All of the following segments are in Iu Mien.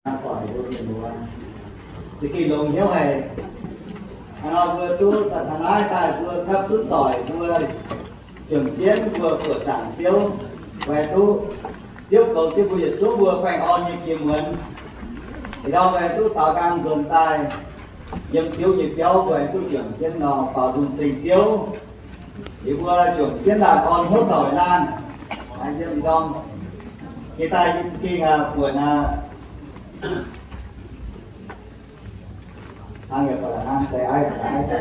Doic mbuo mienh muoz, za'gengh longx hnyouv haic. Hnangv nor mbuo duqv daaih taux naaiv daaih mbuo gapv zunv doic mbuo juangc jienv mbuo buoqc zaangc Ziouv, mbuo haih duqv Ziouv goux jienv mbuo yietc zungv mbuo baengh orn nyei jiex muonz. Ih ndorm mbuo haih duqv daaux nqaang nzuonx daaih yiem Ziouv nyei biauv, mbuo haih duqv juangc jienv nor baaux nzung ceng Ziouv. Liuz mbuo juangc jienv laanh orn hnyouv doic laanh, yiem ih ndorm jiex daaih nyei za'gengh buonc aqv. Hnangv yaac ba'laqc hnangv deix aiv ba'laqc aiv daaih.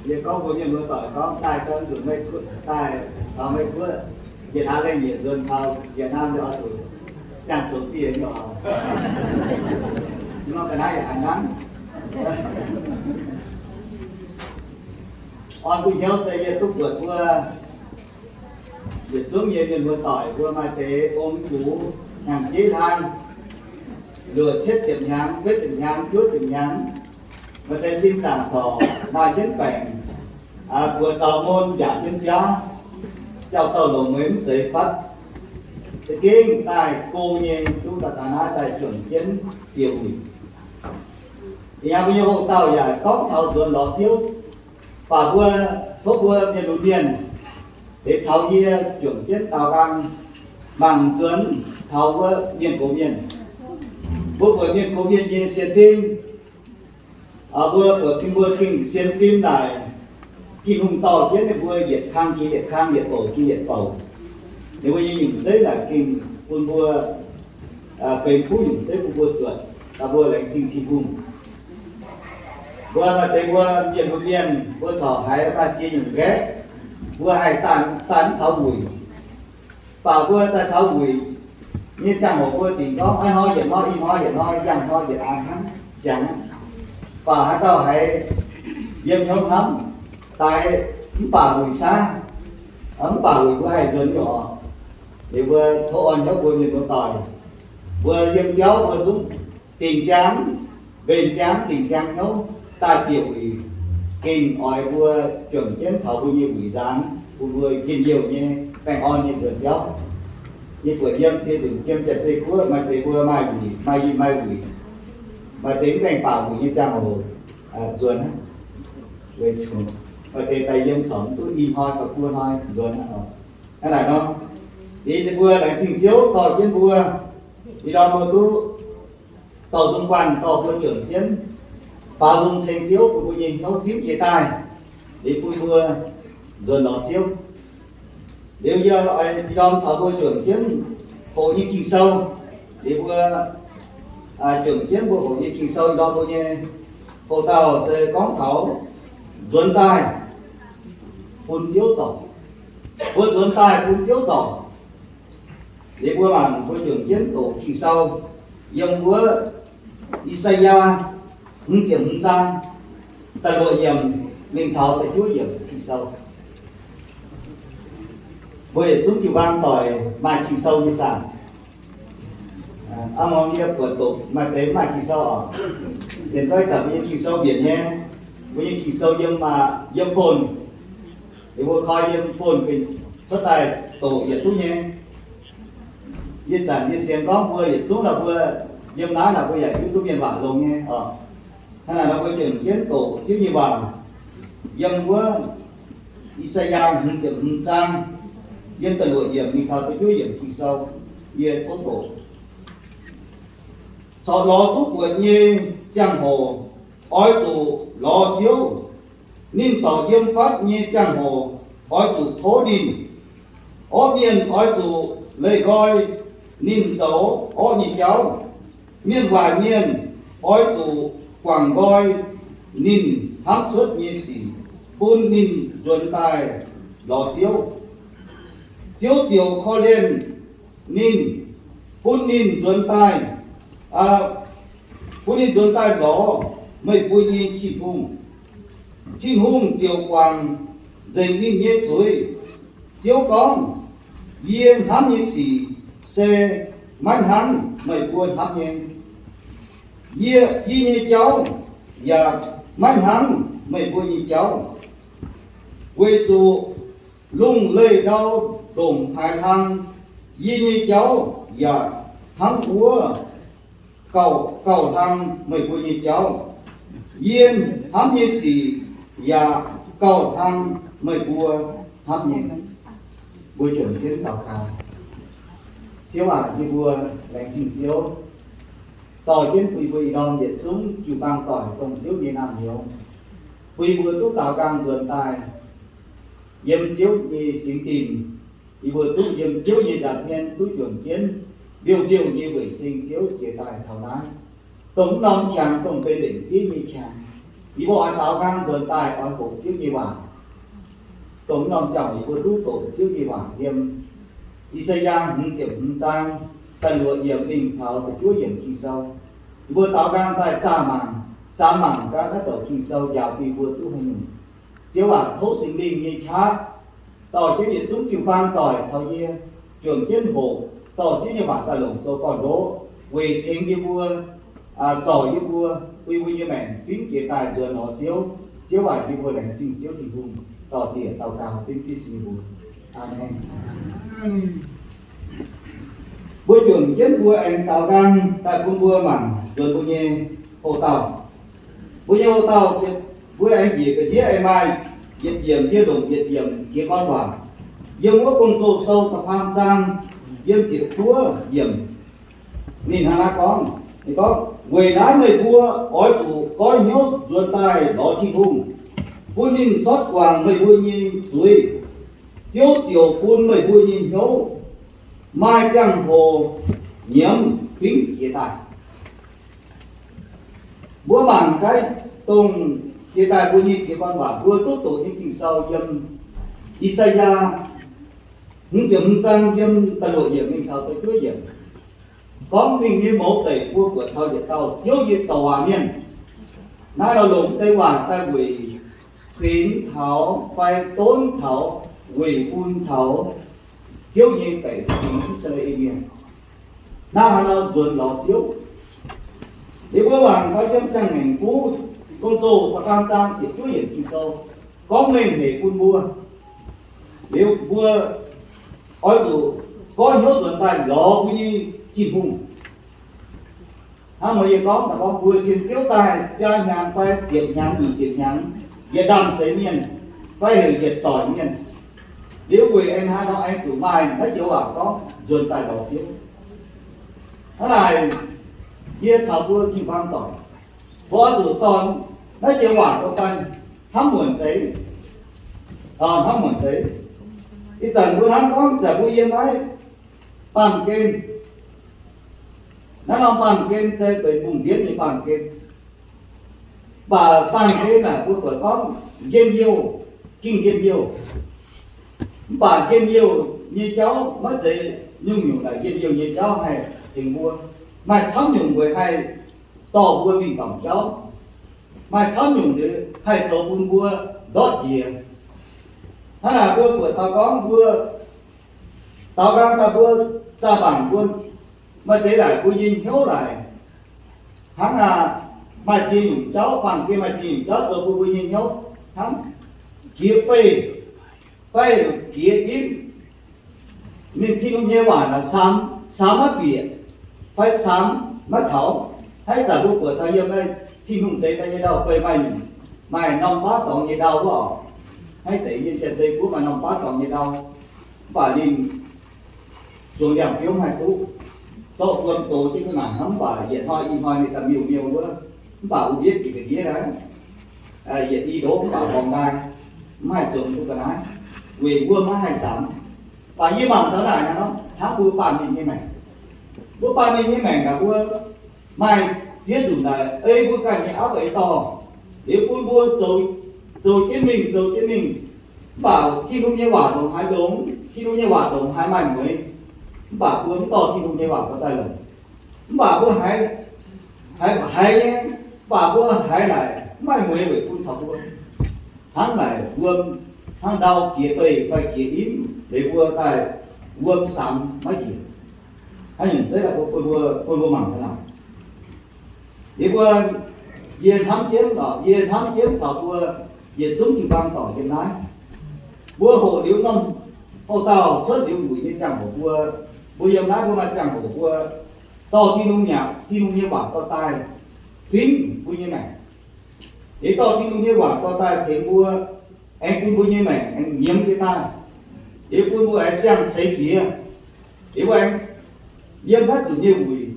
Yie gorngv mbuox mienh muoz-doic gorngv daaih gau nzunc Meiv Guoqv, daaih taux Meiv Guoqv, yietc hnangv leih nyiec nzuonx taux Việt Nam nor oix zuqc siang-zoux dieh nyei oc. Nor ga'naaiv yaac haiz hnangv. Orn duqv hnyouv se yie duqv buatc mbuo yietc zungv nyei mienh muoz-doic mbuo maaih deix ong gux hnyangx-jeiv hlang, luoqc cietv ziepc hnyangx, betv ziepc hnyangx, juov ziepc hnyangx, maaih deix sin zaangc zorc maaih jienv baengc, buoz zaux mun mbiaauc jienv biaav, jauv-douh longc mueiz mv zeiz fatv, za'gengh daaih go nyei duqv daaih taux naaiv daaih juangc jienv bieqc wuic. Ih hnoi mbuo nyei hoqc dauh yaac gorngv taux nzuonx lorz Ziouv. Baac mbuo, tov mbuo mienh lunx mienh deix caux yie juangc jienv daaux nqaang mangc nzuonx taux wuov mienh gox mienh. Mbuo buatc mienh gox mienh nyei sienx fim, mbuo buatc mbuo gengh sienx fim naaic, Tin-Hungh dorh jienv ninh mbuo yietc kang jiex yietc kang, yietc bouc jiex yietc bouc. Ninh mbuo nyei nyungc zeiv naaic gengh bun mbuo benx kuv nyungc zeiv bun mbuo zuotc, mbuo laengz zingh Tin-Hungh. Mbuo maaih deix mbuo mienh lunx mienh, mbuo corc haiz maaih ziex nyungc nqaeqv, mbuo haih daaih mv taux wuic. Baac mbuo daaih taux wuic nyei ziangh hoc mbuo dingc gorngv, aav hnoi yietc hnoi, ih hnoi yietc hnoi, njang hnoi yietc hnoi hnangv ziangx aqv. Baac haaix dauh haiz yiem hnyouv hnamv, daaih mv baac wuic saav, mv baac wuic mbuo haih nzuonx nyei oc. Liuz mbuo tov orn hnyouv mbuo mienh muoz-doic, mbuo yiem biauv mbuo zungv dingc ziangx, mbenc ziangx, dingc ziangx hnyouv daaih bieqc wuic, gengh oix mbuo juangc jienv taux mbuo nyei wuic nzaanx, bun mbuo njien-youh nyei baengh orn nyei nzuonx biauv. Yie buatc yiem ziex nzunc jiem Jaav-Zei Guoqv maaih deix mbuo maaih wuic, maaih yinh maaih wuic, maaih deix mv gaengh baac wuic nyei ziangh hoc nzuonx aqv. Weic zuqc maaih deix daaih yiem corc mv duqv i hnoi fai buo hnoi nzuonx aqv. Hnangv naaic nor, liuz mbuo laengz zingh Ziouv dorh jienv mbuo, ih ndorm mbuo duqv dorh nzung guanh dorh mbuo juangc jienv baaux nzung ceng Ziouv bun mbuo nyei hnyouv fimv jiex daaih, liuz bun mbuo nzuonx lorz Ziouv. Liuz yie oix ih ndorm caux mbuo juangc jienv hoqc nyei Ging-Sou. Liuz mbuo juangc jienv mbuo hoqc nyei Ging-Sou ih ndorm mbuo nyei hoqc dauh se gorngv taux nzuonx daaih bun Ziouv zorc. Mbuo nzuonx daaih bun Ziouv zorc. Liuz mbuo mangc mbuo juangc jienv doqc Ging-Sou yiem wuov I^saa^yaa hmz ziepc hmz zaang da'luoqc yiemc mingh taux da'juov yiemc Ging-Sou. Mbuo yietc zungv jiu-baang doic maaih Ging-Sou nyei saah? Aa, muangx yie buatc doqc maaih deix mv maaih Ging-Sou oc. Sienx fai zanc mbuo nyei Ging-Sou mbienc nyei, mbuo nyei Ging-Sou yiem, yiem phone. Liuz mbuo koi yiem phone gengh cuotv daaih doqc yietc duqv nyei. Ih zanc yie sienx gorngv mbuo yietc zungv la'buo yiem naaiv la'buo yaac hiuv duqv mienh waac longx nyei oc. Hnangv naaic nor mbuo juangc jienv doqc Ziouv nyei waac yiem wuov I^saa^yaa hmz ziepc hmz zaang, yiem da'luoqc yiemc mingh taux da'juov yiemc Ging-Sou. Yie tov doqc. Corc lorz duqv buonc nyei ziangh hoc, oix zuqc lorz Ziouv. Ninh corc yiem fatv nyei ziangh hoc, oix zuqc tov ninh. Orqv mienh oix zuqc leih nqoi ninh zoux orqv nyei jauv. Mienh waaic mienh oix zuqc guangc nqoi ninh hnamv cuotv nyei sic, bun ninh nzuonx daaih lorz Ziouv. Ziouv ziouc korv-lienh ninh, bun ninh nzuonx daaih, bun ninh nzuonx daaih lorz meih mbuo nyei Tin-Hungh. Tin-Hungh ziouc guangc nzengc ninh nyei zuiz. Ziouv gorngv, Yie hnamv nyei sic se maiv hnangv meih mbuo hnamv nyei. Yie, yie nyei jauv yaac maiv hnangv meih mbuo nyei jauv, weic zuqc lungh leih ndau ndongc haaix hlang, yie nyei jauv yaac hnangv wuov gauh, gauh hlang meih mbuo nyei jauv. Yie hnamv nyei sic yaac gauh hlang meih mbuo hnamv nyei. Mbuo juangc jienv daux gaux. Ziouv aac, yie mbuo laengz zingh Ziouv, dorh jienv bun mbuo ih ndorm yietc zungv jiu-baang doic dongh Ziouv nyei naamh nyouz, bun mbuo duqv daaux nqaang nzuonx daaih yiem Ziouv nyei singx dinc. Yie mbuo duqv yiem Ziouv nyei nza'hmien duqv juangc jienv mbiouh mbiouh nyei weic ceng Ziouv jiex daaih taux naaiv, dongh mv norm qangx dongh benx lengc jeiv nyei qangx. Yie mbuo oix daaux nqaang nzuonx daaih oix hoqc Ziouv nyei waac. Dongh mv norm ziangh hoc yie mbuo duqv doqc Ziouv nyei waac yiem I^saa^yaa hmz ziepc hmz zaang da'luoqc yiemc mingh taux da'juov yiemc Ging-Sou. Yie mbuo daaux nqaang daaih zaah mangc, zaah mangc gaax naaiv douc Ging-Sou njaaux bun yie mbuo duqv haaix nyungc. Ziouv aac, tov Singx Lingh nyei qaqv dorh jienv yietc zungv jiu-baang doic caux yie juangc jienv hoqc, dorh Ziouv nyei waac daaih longc zoux gorn-ndoqv weic tengx yie mbuo, zorc yie mbuo, bun yie mbuo nyei maengc fingv jiex daaih nzuonx lorz Ziouv. Ziouv aac, yie mbuo laengz zingh Ziouv Tin-Hungh, dorh ziec daux gaux dengv Ziouv Yesu nyei mbuox. Aamen. Mbuo juangc jienv mbuo aengx daaux nqaang daaih bun mbuo mangc nzuonx mbuo nyei houx-dauh. Mbuo nyei houx-dauh, mbuo aengx njiec ga'ndiev aengx maaih yietc yiemc, yie longc yietc yiemc jiez gorn waac. Yiem wuov Gong-Zoh sou da'faam zaang yiem ziepc juov yiemc, ninh hnangv naaiv gorngv, ninh gorngv, Weic naaiv meih mbuo oix zuqc goiv hnyouv nzuonx daaih lorz Tin-Hungh, bun ninh sortv guangc meih mbuo nyei zuiz. Ziouv ziouc bun meih mbuo nyei hnyouv maaih ziangh hoc nyiemz fingv jiex daaih. Mbuo mangc gaax dongh jiex daaih mbuo nyei jiez gorn waac, mbuo duqv doqc nyei Ging-Sou yiem I^saa^yaa hmz ziepc hmz zaang yiem da'luoqc yiemc mingh taux da'juov yiemc, gorngv ninh nyei mouz deic mbuo buatc taux yietc dauh Ziouv nyei douc waac mienh. Naaiv lorz longc deix waac daaih weic kuinx taux fai donv taux weic bun taux Ziouv nyei baeqc fingx I^saa^laa^en Mienh hnangv haaix nor nzuonx lorz Ziouv. Liuz mbuo mangc gaax yiem Ziangh Maengc Buv Gong-Zoh da'faam zaang ziepc juov yiemc Ging-Sou gorngv mengh hec bun mbuo. Liuz mbuo oix zuqc goiv hnyouv nzuonx daaih lorz mbuo nyei Tin-Hungh. Hnangv meih yie gorngv, gorngv mbuo sienx Ziouv daaih biaa hnyangx fai ziepc hnyangx, nyic ziepc hnyangx, yietc ndaamv-seix mienh fai heuc yietc doic mienh, liuz weic aengx haaix nor aengx zuqc maaih naaiv joux waac gorngv nzuonx daaih lorz Ziouv. Hnangv naaic, yie caux mbuo jiu-baang doic, mbuo oix zuqc dorh naaiv joux waac dorh daaih hnamv muonc deix, hnamv muonc deix. Ih zanc mbuo hnamv gorngv zanc mbuo yiem naaiv baamh gen, naaiv norm baamh gen se benx mbungh mbienv nyei baamh gen. Mv baac baamh gen naaic mbuo buatc gorngv njien-youh, gengh njien-youh. Mv baac njien-youh nyei jauv maiv zeiz nyungc-nyungc naaic njien-youh nyei jauv haih tengx mbuo. Maaih camv nyungc weic haih dorh mbuo mingh dorngc jauv. Maaih camv nyungc haih zoux bun mbuo ndortv njiec. Hnangv naaic mbuo buatc taux gorngv mbuo daaux nqaang daaih mbuo zaah mangc mbuo maaih deix naaic mbuo nyei hnyouv naaic hnangv naaic, maaih ziex nyungc jauv, baamh gen maaih ziex nyungc jauv zoux bun mbuo nyei hnyouv hnangv jiex beih fai jiex imv. Ninh Tin-Hungh nyei waac naaic samx, samx maiv bieqc fai samx maiv taux. Hnangv ih zanc mbuo buatc taux yiem naaiv Tin-Hungh zeix daaih nyei ndau-beih maaih nyungc, maaih norm baav dorngx nyei ndau wuov oc. Hnangv ih zanc yiem Janx-Zei Guoqv maaih norm baav dorngx nyei ndau, mv baac ninh zuangx ndiangx-biouv mv haih duqv, zorqv guon doz jienv gu'nguaaic hnangv, mv baac yietc hnoi i hnoi ninh daaih miuc-miuc wuov, mv baac wuov mbietv bieqc ga'ndiev naaiv, yietc i ndoqv mv baac horngz daaih, mv haih zuangx duqv ga'naaiv, weic wuov maiv haih samx. Mv baac yie mangc taux naaic nor, hnangv mbuo baamh mienh nyei maengc, mbuo baamh mienh nyei maengc naaic mbuo maaih ziex nzunc naaic ei mbuo ganh nyei auv eix dorh, liuz bun mbuo zoux, zoux jienv mingh, zoux jienv mingh. Mv baac Tin-Hungh nyei waac ndongc haaix longx, Tin-Hungh nyei waac ndongc haaix maaih mueiz, mv baac mbuo mv dorh Tin-Hungh nyei waac daaih longc. Mv baac mbuo haiz, haiz, haiz nyei, mv baac mbuo haiz naaic mv maaih mueiz weic bun taux mbuo. hnangv naaic wuom, hnangv ndau jiex beih fai jiex imv, liuz mbuo daaih wuom samx maiv njiec. Haaix nyungc zeiv daaih bun mbuo, bun mbuo mangc gaax naaic. Yie mbuo, yie hnamv jienv, yie hnamv jienv caux mbuo yietc zungv jiu-baang doic yiem naaiv. Mbuo hoqc liuz norm houx-dauh cuotv liuz luic nyei ziangh hoc mbuo, mbuo yiem naaiv mbuo maaih ziangh hoc mbuo dorh Tin-Hungh nyei, Tin-Hungh nyei waac dorh daaih fingv mbuo nyei maengc. Liuz dorh Tin-Hungh nyei waac dorh daaih tengx mbuo, aengx bun mbuo nyei maengc aengx nyiemz jienv daaih. Liuz bun mbuo aengx siang-ceix jiex. Liuz mbuo aengx yiem haaix nzunc nyei wuic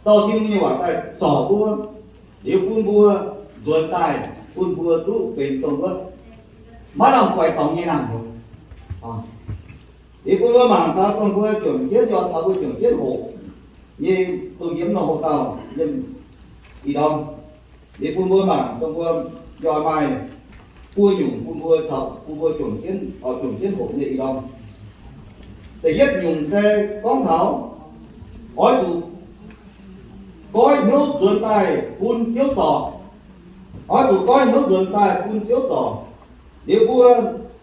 dorh Tin-Hungh nyei waac daaih zorc mbuo, liuz bun mbuo nzuonx daaih, bun mbuo duqv benx dongh wuov maiv lamh guaix dorngx nyei naamh nyouz. Liuz bun mbuo mangc gaax dongh mbuo juangc jienv njoih caux mbuo juangc jienv hoqc nyei, dongh yiem norm houx-dauh yiem ih ndorm. Liuz bun mbuo mangc dongh mbuo njoih maaih buo nyungc bun mbuo caux bun mbuo juangc jienv, oix juangc jienv hoqc nyei ih ndorm. Da'yietv nyungc se gorngv taux oix zuqc goiv hnyouv nzuonx daaih bun Ziouv zorc. Oix zuqc goiv hnyouv nzuonx daaih bun Ziouv zorc. Liuz mbuo,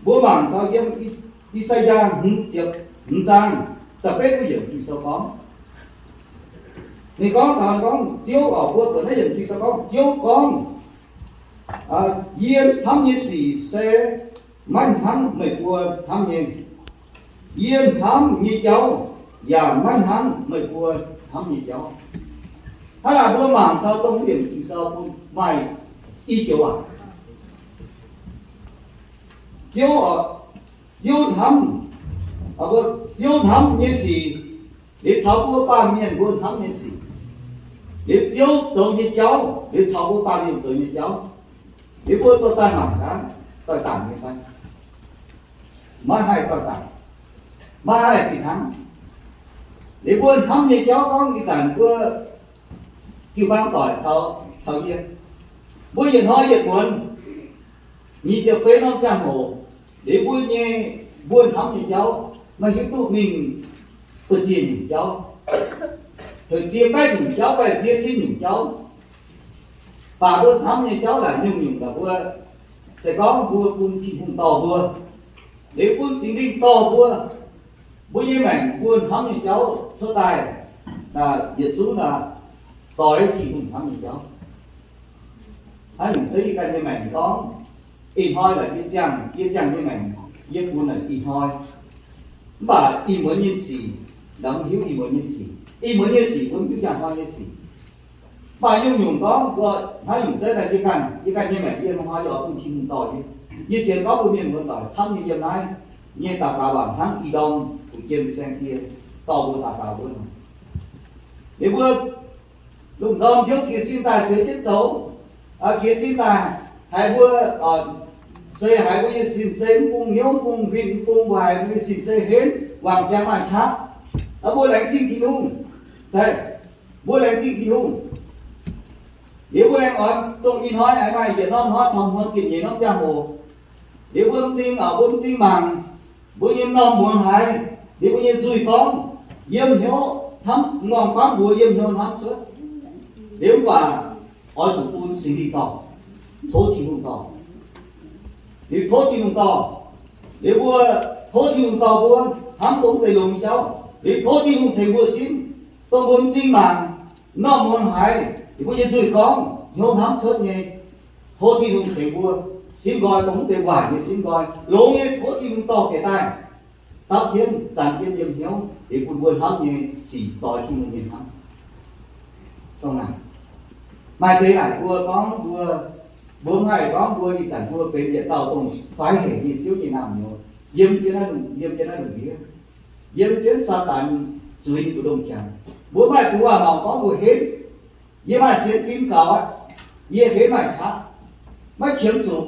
mbuo mangc taux yiem I, I^saa^yaa hmz ziepc hmz zaang da'betv wuov yiemc Ging-Sou gorngv, ninh gorngv taux gorngv Ziouv, oc, mbuo buatc naaiv yiemc Ging-Sou gorngv, Ziouv gorngv, Yie hnamv nyei sic se maiv hnangv meih mbuo hnamv nyei. Yie hnamv nyei jauv yaac maiv hnangv meih mbuo hnamv nyei jauv. Hnangv naaic mbuo mangc taux dongh yiemc Ging-Sou bun maaih i joux waac. Ziouv, Ziouv hnamv, mbuo, Ziouv hnamv nyei sic, liuz caux mbuo baamh mienh mbuo hnamv nyei sic, liuz Ziouv zoux nyei jauv, liuz caux mbuo baamh mienh zoux nyei jauv, liuz mbuo dorh daaih mangc gaax, doix-daanc nyei fai? Maiv haih doix-daanc, maiv haih fih hnangv. Liuz mbuo hnamv nyei jauv gorngv ih zanc mbuo jiu-baang doic caux, caux yie, mbuo yietc hnoi yietc muonz, nyic ziepc feix norm ziangh hoc, liuz mbuo nyei, mbuo hnamv nyei jauv maiv hiuv duqv mingh ba'ziex nyungc jauv, heuc ziex baeqv nyungc jauv fai ziex cin nyungc jauv. Baac mbuo hnamv nyei jauv naaic nyungc-nyungc naaic mbuo se gorngv mbuo bun Tin-Hungh dorh mbuo, liuz bun Singx Lingh dorh mbuo, mbuo nyei maengc mbuo hnamv nyei jauv cuotv daaih, yietc zungv naaic doix Tin-Hungh hnamv nyei jauv. Haaix nyungc zeiv yie ganh nyei maengc gorngv, ih hnoi naaic yie ziangh, yie ziangh nyei maengc, yie funx naaic ih hnoi. Mv baac ih muonz nyei sic, mv hiuv ih muonz nyei sic. Ih muonz nyei sic mbuo mv hiuv njang hnoi nyei sic. Mv baac nyungc-nyungc gorngv mbuo, haaix nyungc zeiv naaic yie ganh, yie ganh nyei maengc yie hnoi yie oix bun Tin-Hungh dorh nyei. Yie sienx gorngv mbuo mienh muoz-doic camv nyei yiem naaiv nyei daux gaux waac hnangv ih ndorm fu'jueiv saeng-die dorh mbuo daux gaux wuov nor. Liuz mbuo lungh ndorm hnyouv jiez sin daaih zueiz jienv zoux, jiez sin daaih haiz mbuo, se haiz mbuo nyei sin se mv bung hnyouv, mv bung huin, mv bung mbuo haiz mbuo nyei sin se henv, wangc siangx maaih qaqv. Mbuo laengz zingh Tin-Hungh, mbuo laengz zingh Tin-Hungh. Liuz mbuo aengx oix dongh ih hnoi aengx maaih yietc norm hnoi taux hmuangx ziepc nyeic norm ziangh hoc, liuz mbuo m'zing, mbuo m'zing mangc mbuo nyei m'normh muangx haiz, liuz mbuo nyei nzuih gorngv, yiem hnyouv hnamv, m'normh famv mbuox yiem hnyouv hnamv cuotv. Liuz mv baac oix zuqc bun Singx Lingh dorh, tov Tin-Hungh dorh. Liuz tov Tin-Hungh dorh. Liuz mbuo tov Tin-Hungh dorh mbuo hnamv dongh deix longx nyei jauv. Liuz tov Tin-Hungh tengx mbuo simv, dongh mbuo m'zing mangc, m'normh muangx haiz, liuz mbuo nyei nzuih gorngv, hnyouv hnamv cuotv nyei. Tov Tin-Hungh tengx mbuo simv nqoi dongh deix waaic nyei simv nqoi. Longx nyei tov Tin-Hungh dorh bieqc daaih, dapv jienv, zanc jienv yiem hnyouv, liuz bun mbuo hnamv nyei sic doix Tin-Hungh nyei hnamv. Dongh naaic, maaih deix naaic mbuo gorngv mbuo, mbuo mv haih gorngv mbuo ih zanc mbuo benx yietc dauh dongh faix hec nyei Ziouv nyei naamh nyouz, yiem jienv naaiv lungh, yiem jienv naaiv lungh ndiev, yiem jienv Saadaan zuiz nyei mbu'ndongx qangx. Mbuo mv haih bungx waac-mangc gorngv mbuo henv. Yie maaih sienx fim gaux aqv. Yie henv maaih qaqv, maiv qiemx zuqc.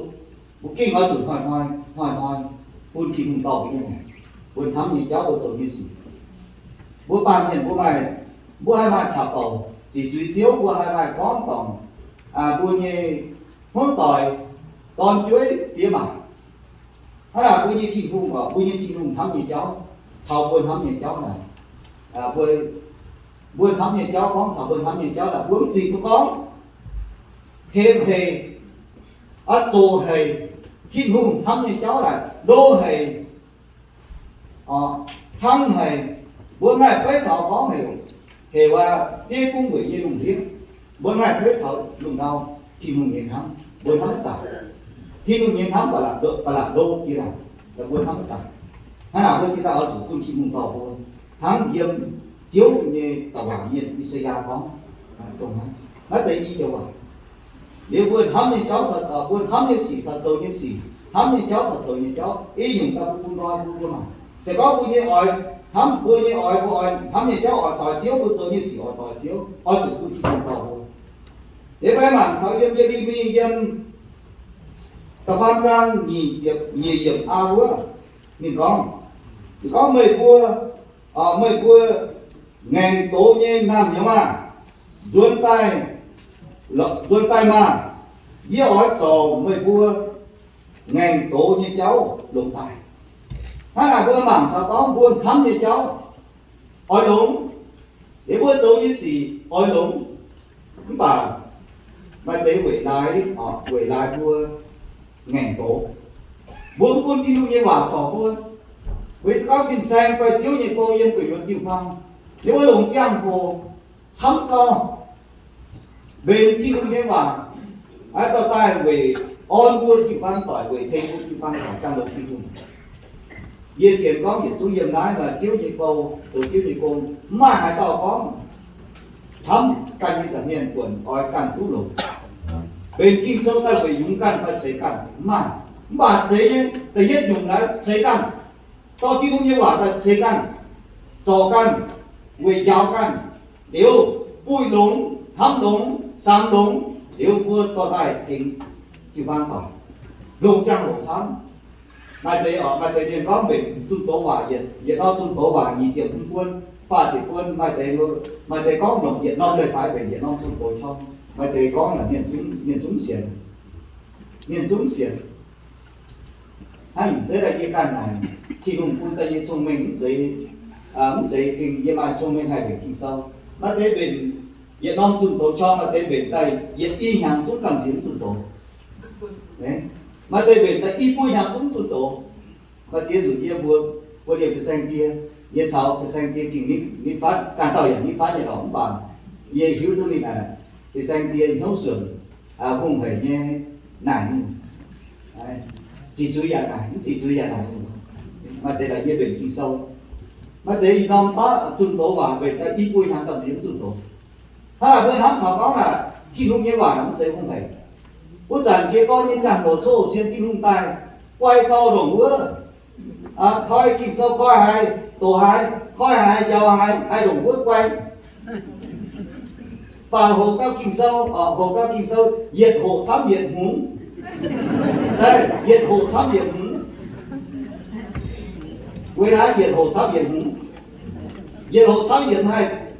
Mbuo gengh oix zuqc hnoi-hnoi, hnoi-hnoi bun Tin-Hungh dorh mbuo nyei maengc, mbuo hnamv nyei jauv, mbuo zoux nyei sic. Mbuo baamh mienh mbuo maaih, mbuo haih maaih caux-bouc ziqc zuiz Ziouv, mbuo haih maaih gorngv dorngc mbuo nyei hmuangv doic, dorn-jueiv, diex maac. Hnangv naaic mbuo nyei Tin-Hungh oc, mbuo nyei Tin-Hungh hnamv nyei jauv caux mbuo hnamv nyei jauv naaic, mbuo, mbuo hnamv nyei jauv, gorngv taux mbuo hnamv nyei jauv naaic, mbuo mv zingc duqv gorngv hemx hec, aqv, zoqc hec, Tin-Hungh hnamv nyei jauv naaic ndo haic, hnangv haic. Mbuo maaih beiv taux gorngv heuc, heuc aqv, bieiv bung weic nyei lungh ndiev. Mbuo maaih beiv taux lungh ndau, Tin-Hungh nyei hnamv mbuo hnamv maiv zanc. Tin-Hungh nyei hnamv ba'laqc ndo jiex naaic, mbuo hnamv maiv zanc. Hnangv naaic mbuo cingx daaih oix zuqc bun Tin-Hungh dorh mbuo, hnangv yiem Ziouv nyei douc waac mienh I^saa^yaa gorngv, dongh naaiv, naaiv deix i joux waac. Liuz mbuo hnamv nyei jauv, mbuo hnamv nyei sic caux zoux nyei sic, hnamv nyei jauv caux zoux nyei jauv, i nyungc daaih mbuo bun nqoi bun mbuo mangc. Se gorngv mbuo nyei oix hnamv, mbuo nyei oix, mbuo oix hnamv nyei jauv oix doix Ziouv, mbuo zoux nyei sic oix doix Ziouv, oix zuqc bun Tin-Hungh dorh mbuo. Liuz mbuo mangc taux yiem Ye^le^mi yiem da'faam zaang nyic ziepc nyic yiemc a wuov, ninh gorngv, ninh gorngv, meih mbuo, meih mbuo ngaengc doz nyei naamh nyouz aah! Nzuonx daaih, nzuonx daaih maah! Yie oix zorc meih mbuo ngaengc doz nyei jauv longx daaih. Hnangv naaic mbuo mangc taux gorngv mbuo hnamv nyei jauv oix longx, liuz mbuo zoux nyei sic oix longx, mv baac maaih deix weic laaix, weic laaix mbuo ngaengc doz. Mbuo mv bun Tin-Hungh nyei waac zorc mbuo. Weic gorngv fin-saeng fai Ziouv nyei gong yiem gu'nyuoz jiu-baang, liuz wuov longc ziangh hoc camv gau, mbenc Tin-Hungh nyei waac, aa, dorh daaih weic orn mbuo jiu-baang doic, weic tengx mbuo jiu-baang doic ganh longx Tin-Hungh. Yie sienx gorngv yietc zungv yiem naaiv maaih Ziouv nyei bou, zoux Ziouv nyei gong, mv maaih haaix dauh gorngv hnamv ganh nyei nza'hmien buonc oix ganh duqv longx. Mbenc Ging-Sou daaih weic yungz ganh fai ceix ganh, mv maaih. Mv baac zeiz nyei da'yietv nyungc naaiv ceix ganh, dorh Tin-Hungh nyei waac daaih ceix ganh, zorc ganh, weic njaaux ganh, liuz buih longx, hnamv longx, samx longx, liuz mbuo dorh daaih tengx jiu-baang doic, longc ziangh hoc camv. Maaih deix oc, maaih deix mienh gorngv mbenc zunh doz waac, yietc, yietc norm zunh doz waac nyic ziepc hmz buonv, faah ziepc buonv, maaih deix, maaih deix gorngv longc yietc norm leiz-baaix mbenc yietc norm zunh doz qong. Maaih deix gorngv naaic mienh zungv, mienh zungv sienx, mienh zungv sienx. Hnangv nyungc zeiv daaih yie ganh naaic, Tin-Hungh bun daaih nyei cong-mengh mv zeiz, mv zeiz gengh yie maaih cong-mengh haih mbenc Ging-Sou. Maaih deix mbenc yietc norm zunh doz qong, maaih deix mbenc daaih yietc i hnyangx zungv gamh nziex mv zunh doz. Maaih deix mbenc daaih i buo hnyangx zungv mv zunh doz. Maaih ziex nzunc yie mbuo, mbuo liemh fin-saeng die, yie caux fin-saeng die gengh nitv, nitv fatv, ganh dauh yaac nitv fatv nyei lorqc, mv baac yie hiuv duqv ninh naaic, fin-saeng die hnyouv suonc, hungh hec nyei naaic ninh, ziqc zuiz yaac naaic, mv ziqc zuiz yaac naaic. Maaih deix daaih yie mbenc Ging-Sou, maaih deix i norm baav zunh doz waac mbenc daaih i buo hnyangx gamh nziex mv zunh doz. Hnangv naaic mbuo hnamv taux gorngv naaic, Tin-Hungh nyei waac mv zeiz hungh hec. Wuov zanc jiez gorn nyei ziangh hoc coqv sienx Tin-Hungh daaih, guai gau ndongc wuov, koi Ging-Sou koi haiz doqc haiz, koi haiz njaaux haiz, haih ndongc wuov guai. Mv baac hoqc gau Ging-Sou, hoqc gau Ging-Sou yietc hoqc camv yietc hmungx. Yietc hoqc camv yietc hmungx. Weic naaiv yietc hoqc camv yietc hmungx. Yietc hoqc camv yietc hmungx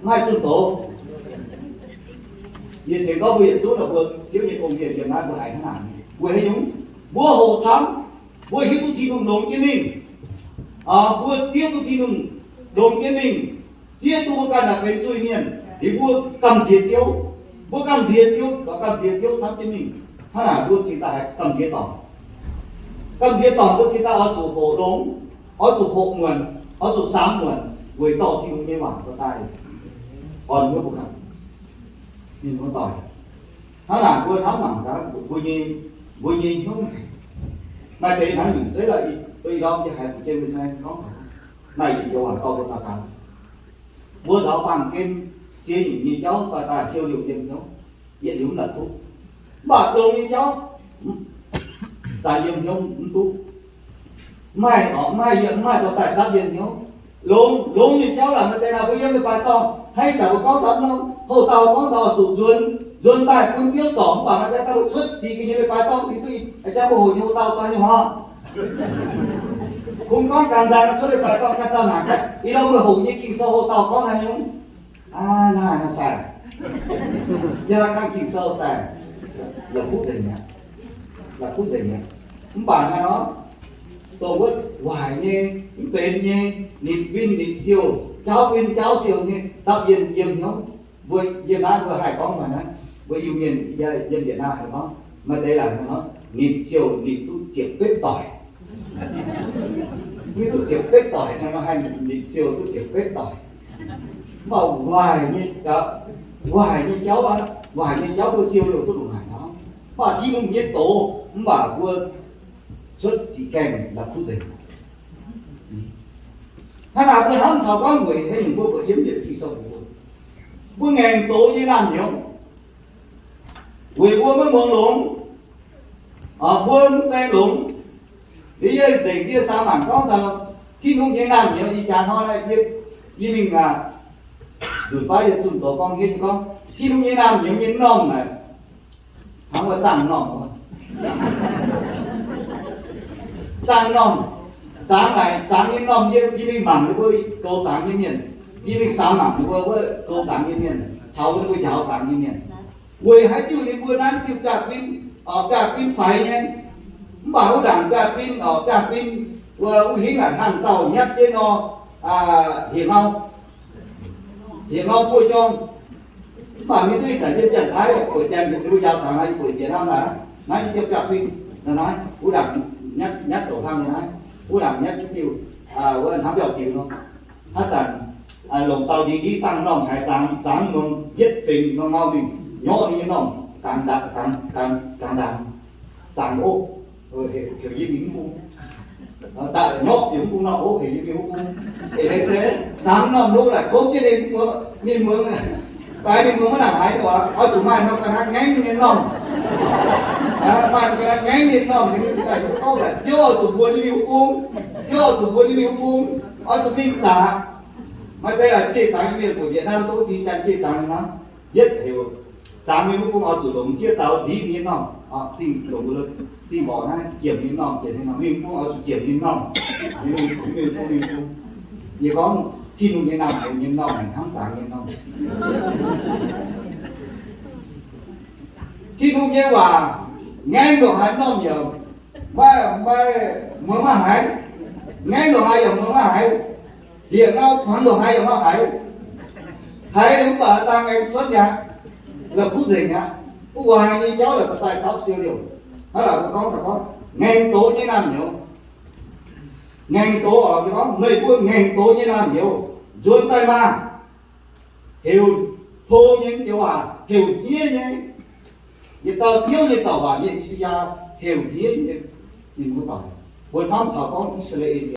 haih zunh doz. Yie sienx gorngv mbuo yietc zungv nor mbuo Ziouv nyei gong-mienh yiem naaiv mbuo haiz hnangv naaic. Weic haaix nyungc? Mbuo hoqc camv, mbuo hiuv duqv Tin-Hungh longx jienv mingh. Mbuo zieqv duqv Tin-Hungh longx jienv mingh, zieqv duqv mbuo ganh naaic benx zuiz-mienh, liuz mbuo gamh nziex Ziouv. Mbuo gamh nziex Ziouv, gamh nziex Ziouv camv jienv mingh. Hnangv naaic mbuo cingx daaih gamh nziex dorngc. Gamh nziex dorngc mbuo cingx daaih oix zuqc hoqc longx, oix zuqc hoqc muonc, oix zuqc samx muonc weic dorh Tin-Hungh nyei waac daaih orn hnyouv mbuo ganh. Mienh muoz-doic, hnangv naaic mbuo hnamv mangc gaax mbuo nyei, mbuo nyei hnyouv. Maaih deix hnangv nyungc zeiv lorqc, i norm yie haiz fu'jueiv mbuo gorngv taux, maaih yietc joux waac dorh mbuo daux gaux. Mbuo nzaaux baamh gen ziex nyungc nyei jauv daaih daaih siou liouh yiem hnyouv, yietc liuz mv la'kuqv. Mv baac longx nyei jauv zanc yiem hnyouv mv duqv. Mv haih, mv haih yiem, mv haih dorh daaih dapv yiem hnyouv. Longx, longx nyei jauv laaic maaih deix naaic mbuo yiem leiz-baaix dorngh, hnangv ih zanc mbuo gorngv taux mv norm hoc dauh gorngv taux oix zuqc nzuonx, nzuonx daaih bun Ziouv zorc, mv baac maaih deix daaih mbuo cuotv ziex ga'nyuoz leiz-baaix dorngh, mingh duqv ih jang mbuo hoqc nyei hoc dauh daaih nyei hor. Kungx gorngv ganh nzang cuotv leiz-baaix dorngh ganh dauh naaic, ih hnoi mbuo hoqc nyei Ging-Sou hoc dauh gorngv haaix nyungc? Aa, naaiv naaiv sai, yie hnangv Ging-Sou sai, la'kuqv nzengc mi'aqv, la'kuqv nzengc mi'aqv. Mv baac naaiv nor, dongh wuov waaic nyei, mv benx nyei, nitc win nitc siou, jaauv win jaauv siou nyei dapv yiem, yiem hnyouv. Mbuo yiem naaiv mbuo haih gorngv maaih naaiv, mbuo Iu-Mienh yiem Vietnam gorngv maaih deix laaic nor, nipc siou nipc duqv ziepc betv doic. Mv duqv ziepc betv doic, ninh haih nipc siou duqv ziepc betv doic. Mv baac waaic nyei, waaic nyei jauv, waaic nyei jauv mbuo siou liouh duqv ndongc naaic nor. Mv baac Tin-Hungh nyei doz, mv baac mbuo cuotv zitc gaengh la'kuqv nzengc. Hnangv naaic mbuo hnamv taux gorngv weic haaix nyungc mbuo buatc yiem yietc Ging-Sou mbuo, mbuo ngaengc doz nyei naamh nyouz, weic mbuo maiv muangx longx, mbuo mv zeiz longx. Liuz yie nzengc yie samx mangc gorngv taux Tin-Hungh nyei naamh nyouz ih jaax hnoi naaiv, yie, yie mingh aqv, nzunc baav yie zunh doz gorngv hietv nyei gorngv, Tin-Hungh nyei naamh nyouz nyei normh naaic, hnangv wuov zaangh normh wuov. Zaangh normh, zangx naaic, zangx nyei normh yie, yie mingh mangc ninh mbuo goux zangx nyei mienh, yie mingh samx mangc ninh mbuo wuov goux zangx nyei mienh caux ninh mbuo njaaux zangx nyei mienh. Weic haaix diuc ninh mbuo naaiv diuh biaav-bin, biaav bin faix nyei, mv baac wuov ndaangc biaav bin, biaav bin, wuov hingv naaic hnaangx dauh nyatv jienv nor, hiex ngau, hiex ngau buov jorm. Mv baac mingh duqv ih zanc yiem Janx-Taiv bueix janx, ninh mbuo njaaux zangx naaiv, yie bueix bieqc hnangv naaiv, naaiv yie biaav bin, naaiv wuov ndaangc nyatv, nyatv douc hlang naaiv, wuov ndaangc nyatv jienv diuh, wuov hnamv biauv diuh nor. Haaix zanc longc zaux ndie-ndie zaangh normh haiz zangx, zangx muangx yietv fingx nor ngau mingh nyorqv ninh nyei normh gangx ndaangc, gangx, gangx, gangx ndaangc, zangx oc, heuc yie mingh mv bung. Daaih nyorqv bieqc mv bung normh oc, heuc yie mingh mv bung. Eix leiz se zangx normh lo laaic gomv jienv ninh muangx, ninh muangx, daaih ninh muangx maiv nangc haaix nor, oix zuqc maaih norm ga'naaiv ngaengv ninh nyei normh. Maaih norm ga'naaiv ngaengv ninh nyei normh, ninh mbuo cingx daaih hiuv gorngv daaih Ziouv oix zuqc mbuox ninh mingh mv bung, Ziouv oix zuqc mbuox ninh mingh mv bung, oix zuqc mingh zaqc. Maaih deix laaix bieiv zangx nyei mienh, buatc Việt Nam dongh fingx Janx bieiv zangx nyei nor, yietv heuc zangx mingh mv bung oix zuqc longc jieqv zaux ndie nyei normh, zingh longc, zingh mborqc naaiv jiemc nyei normh, jiemc nyei normh, mingh mv bung oix zuqc jiemc nyei normh. Mingh, mingh, mingh, mingh, mingh. Yie gorngv Tin-Hungh nyei naamh nyouz nyei normh hnangv zangx nyei normh. Tin-Hungh nyei waac ngaengv ndongc haaix normh yaac maiv, maiv muangx maiv haiz. Ngaengv ndongc haaix yaac muangx maiv haiz. Liepc ngau kuangx ndongc haaix yaac maiv haiz. Haiz mv baac dangh aengx cuotv mi'aqv, la'kuqv nzengc mi'aqv. Mv baac waaic nyei jauv la'daaih dapv siou liouh. Hnangv naaic mbuo gorngv taux gorngv ngaengc doz nyei naamh nyouz. Ngaengc doz oc, mbuo gorngv meih mbuo ngaengc doz nyei naamh nyouz nzuonx daaih maah! Heuc hlo nyei joux waac, heuc hniev nyei. Yietc dauh Ziouv nyei douc waac, mienh I^saa^laa^yaa heuc hniev nyei. Ninh mbuo doic, mbuo hnamv taux gorngv I^saa^laa^en